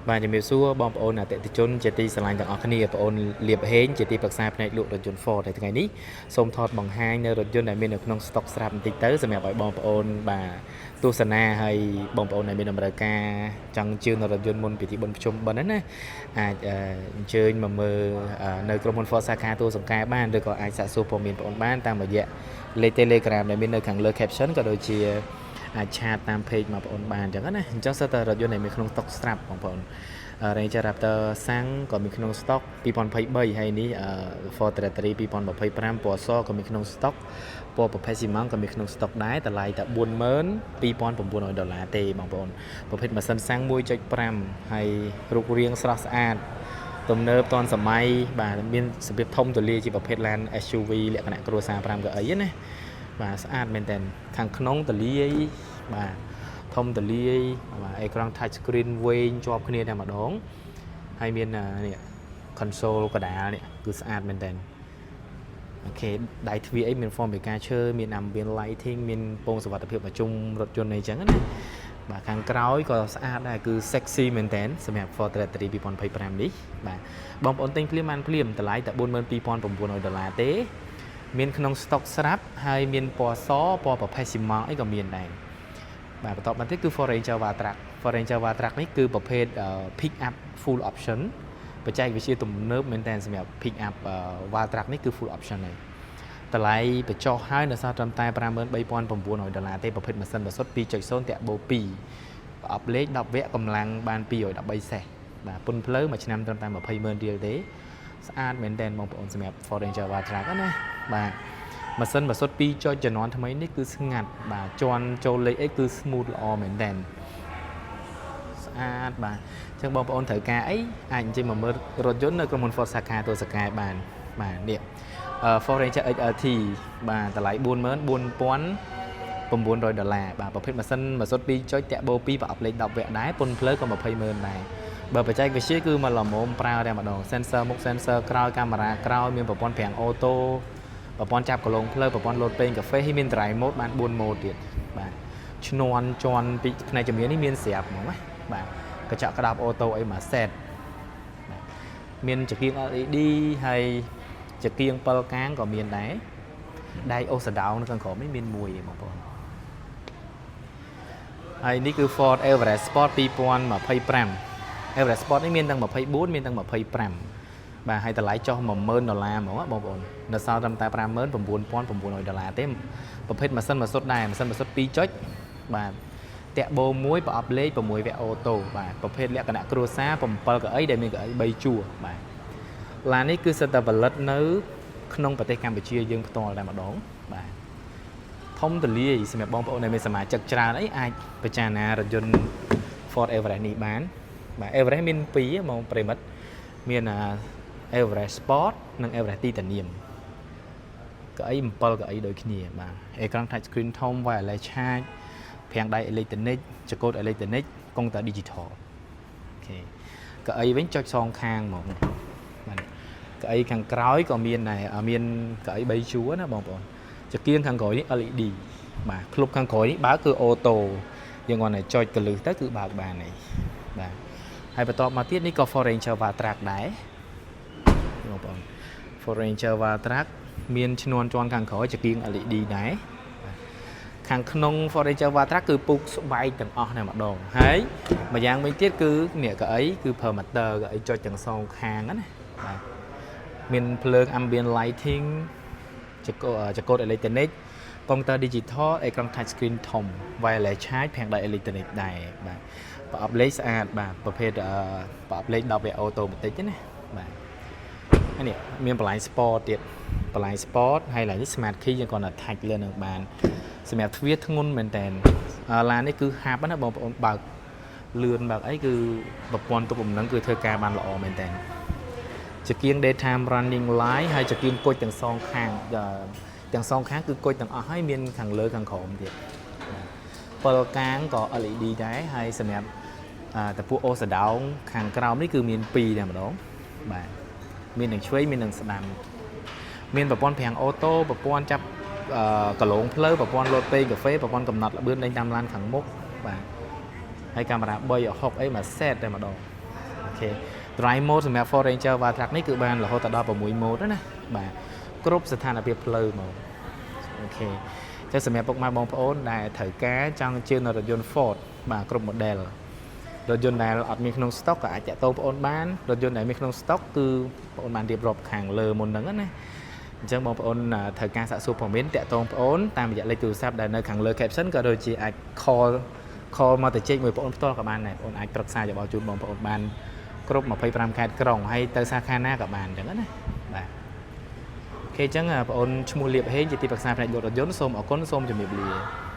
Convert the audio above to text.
បាទជំរាបសួរបងប្អូនអតិថិជនជាទីស្រឡាញ់ទាំងអស់គ្នាបងប្អូនលៀបហេងជាទីប្រឹក្សាផ្នែកលក់រថយន្ត Ford នៅថ្ងៃនេះសូមថតបង្ហាញនៅរថយន្តដែលមាននៅក្នុងស្តុកស្រាប់បន្តិចទៅសម្រាប់ឲ្យបងប្អូនបាទទស្សនាហើយបងប្អូនដែលមានតម្រូវការចង់ជឿនរថយន្តមុនពិធីបុណ្យភ្ជុំបិណ្ឌហ្នឹងណាអាចអញ្ជើញមកមើលនៅក្រុមហ៊ុន Ford សាខាទួលសង្កែបានឬក៏អាចសាកសួរព័ត៌មានបងប្អូនបានតាមរយៈលេខ Telegram ដែលមាននៅខាងលើ caption ក៏ដូចជាអាច chat តាម page មកបងប្អូនបានអញ្ចឹងណាអញ្ចឹងសុទ្ធតែរថយន្តដែលមានក្នុងស្តុកស្រាប់បងប្អូន Ranger Raptor សាំងក៏មានក្នុង stock 2023ហើយនេះ Ford Territory 2025ពណ៌សក៏មានក្នុង stock ពណ៌ប្រភេទស៊ីម៉ង់ក៏មានក្នុង stock ដែរតម្លៃតែ42,900ដុល្លារទេបងប្អូនប្រភេទម៉ាស៊ីនសាំង1.5ហើយរូបរាងស្រស់ស្អាតទំនើបទាន់សម័យបាទមានសភាពធំទូលាយជាប្រភេទឡាន SUV លក្ខណៈគ្រួសារ5កៅអីណាបាទស្អាតមែនតើខាងក្នុងទូលាយបាទធំទូលាយបាទអេក្រង់ touch screen វែងជាប់គ្នាតែម្ដងហើយមាននេះ console កដាលនេះគឺស្អាតមែនតើOK ដៃទ្វារអីមាន form បេកាឈើមាន ambient lighting មានពងសុវត្ថិភាពប្រជុំរថយន្តអីចឹងណាបាទខាងក្រោយក៏ស្អាតដែរគឺ sexy មែនតើសម្រាប់ Ford Territory 2025នេះបាទបងប្អូនទិញភ្លាមបានភ្លាមតម្លៃតែ42,900ដុល្លារទេ មានក្នុង stock ស្រាប់ហើយមានពណ៌សពណ៌ប្រភេទស៊ីម៉ងអីក៏មានដែរបាទបន្តមកទៀតគឺ Ford Ranger Wildtrak Ford Ranger Wildtrak នេះគឺប្រភេទ pick up full option បច្ចេកវិទ្យាទំនើបមែនតើសម្រាប់ pick up Wildtrak នេះគឺ full option ហើយតម្លៃបញ្ចុះហើយនៅសល់ត្រឹមតែ53,900ដុល្លារទេប្រភេទម៉ាស៊ីនម៉ាសុត2.0តាក់បូ2ប្រអប់លេខ10វគ្គកម្លាំងបាន213សេះបាទពុនផ្លូវមួយឆ្នាំត្រឹមតែ20,000រៀលទេស្អាតមែនតើបងប្អូនសម្រាប់ Ford Ranger Wildtrak ណាបាទម៉ាស៊ីនម៉ាសុត2ចុចជំនាន់ថ្មីនេះគឺស្ងាត់បាទជន់ចូលលេខអីគឺ smooth ល្អមែនតើស្អាតបាទអញ្ចឹងបងប្អូនត្រូវការអីអាចអញ្ជើញមកមើលរថយន្តនៅក្រុមហ៊ុន Ford សាខាទួលសកែបានបាទនេះ Ford Ranger XLT បាទតម្លៃ44,900ដុល្លារបាទប្រភេទម៉ាស៊ីនម៉ាសុត2ចុចតាក់បូ2ប្រអប់លេខ10វគ្គដែរពុនផ្លូវក៏20,000ដែរបើបច្ចេកវិទ្យាគឺមកល្មមប្រើតែម្ដង sensor មុខ sensor ក្រោយកាមេរ៉ាក្រោយមានប្រព័ន្ធហ្វ្រាំង auto ប្រព័ន្ធចាប់គន្លងផ្លូវប្រព័ន្ធលោតពេងកាហ្វេហើយមាន drive mode បាន4 mode ទៀតបាទឈ្នន់ជន់ពីផ្នែកជំនាញនេះមានស្រាប់ហ្មងណាបាទកញ្ចក់ក្តាប់ auto អីមួយ set បាទមានចង្គៀង LED ហើយចង្គៀង7កាងក៏មានដែរដៃអូសដោងនៅខាងក្រោមនេះមានមួយឯងបងប្អូនហើយនេះគឺ Ford Everest Sport 2025 Everest Sport នេះមានទាំង24មានទាំង25បាទហើយតម្លៃចុះ10000ដុល្លារហ្មងបងប្អូននៅសល់ត្រឹមតែ59,900ដុល្លារទេប្រភេទម៉ាស៊ីនម៉ាសុតដែរម៉ាស៊ីនម៉ាសុត2ចុចបាទតាក់បូមួយប្រអប់លេខ6វគ្គ auto បាទប្រភេទលក្ខណៈគ្រួសារ7កៅអីដែលមានកៅអី3ជួរបាទឡាននេះគឺសិតតែផលិតនៅក្នុងប្រទេសកម្ពុជាយើងផ្ទាល់តែម្ដងបាទធំទូលាយសម្រាប់បងប្អូនដែលមានសមាជិកច្រើនអីអាចពិចារណារថយន្ត Ford Everest នេះបានបាទ Everest មាន2ហ្មងប្រិមិត្តមាន Everest Sport និង Everest Titanium កៅអី7កៅអីដូចគ្នាបាទអេក្រង់ touch screen ធំ wireless charge ហ្វ្រាំងដៃអេឡិចត្រូនិកចង្កូតអេឡិចត្រូនិកកុងទ័រ digital OK កៅអីវិញចុចសងខាងហ្មងបាទកៅអីខាងក្រោយក៏មានដែរមានកៅអី3ជួរណាបងប្អូនចង្គៀងខាងក្រោយនេះ LED បាទក្លុបខាងក្រោយនេះបើកគឺ auto យើងគ្រាន់តែចុចកលឹះទៅគឺបើកបានហើយបាទហើយបន្ទាប់មកទៀតនេះក៏ Ford Ranger Wildtrak ដែរបងប្អូន Ford Ranger Wildtrak មានឈ្នន់ជាន់ខាងក្រោយចង្គៀង LED ដែរខាងក្នុង Ford Ranger Wildtrak គឺពុកស្បែកទាំងអស់តែម្ដងហើយម្យ៉ាងវិញទៀតគឺនេះកៅអីគឺប្រើ motor កៅអីចុចទាំងសងខាងណាបាទមានភ្លើង ambient lighting ចង្កូតអេឡិចត្រូនិកកុងទ័រ digital អេក្រង់ touch screen ធំ wireless charge ហ្វ្រាំងដៃអេឡិចត្រូនិកដែរបាទប្រអប់លេខស្អាតបាទប្រភេទប្រអប់លេខ10វគ្គ automatic ទេណាបាទហើយនេះមាន blind spot ទៀត blind spot ហើយឡើយនេះ smart key យើងគ្រាន់តែ touch លើនឹងបានសម្រាប់ទ្វារធ្ងន់មែនតើឡាននេះគឺហាប់ណាបងប្អូនបើកលឿនបើកអីគឺប្រព័ន្ធទប់លំនឹងគឺធ្វើការបានល្អមែនតើចង្គៀង daytime running light ហើយចង្គៀងគុជទាំងសងខាងទាំងសងខាងគឺគុជទាំងអស់ហើយមានខាងលើខាងក្រោមទៀតពិលកាងក៏ LED ដែរហើយសម្រាប់តពួកអូសដោងខាងក្រោមនេះគឺមាន2តែម្ដងបាទមាននឹងឆ្វេងមាននឹងស្ដាំមានប្រព័ន្ធហ្វ្រាំង auto ប្រព័ន្ធចាប់កឡងផ្លូវប្រព័ន្ធលោតពេងកាហ្វេប្រព័ន្ធកំណត់ល្បឿនដេញតាមឡានខាងមុខបាទហើយកាមេរ៉ា3 6អីមួយ set តែម្ដង OK Drive mode សម្រាប់ Ford Ranger Wildtrak នេះគឺបានរហូតដល់6 mode ណាបាទគ្រប់ស្ថានភាពផ្លូវមក OK ចឹងសម្រាប់ពុកម៉ែបងប្អូនដែលត្រូវការចង់ជឿនរថយន្ត Ford បាទគ្រប់ model រថយន្តដែលអត់មានក្នុង stock ក៏អាចតាក់ទងបងប្អូនបានរថយន្តដែលមានក្នុង stock គឺបងប្អូនបានរៀបរាប់ខាងលើមុនហ្នឹងណាអញ្ចឹងបងប្អូនត្រូវការសាកសួរព័ត៌មានតាក់ទងបងប្អូនតាមរយៈលេខទូរស័ព្ទដែលនៅខាងលើ caption ក៏ដូចជាអាច call មកទៅជែកមួយបងប្អូនផ្ទាល់ក៏បានដែរបងប្អូនអាចប្រឹក្សាយោបល់ជូនបងប្អូនបានគ្រប់25ខេត្តក្រុងហើយទៅសាខាណាក៏បានអញ្ចឹងណាបាទ OK អញ្ចឹងបងប្អូនឈ្មោះលៀបហេងជាទីប្រឹក្សាផ្នែកលក់រថយន្តសូមអរគុណសូមជម្រាបលា។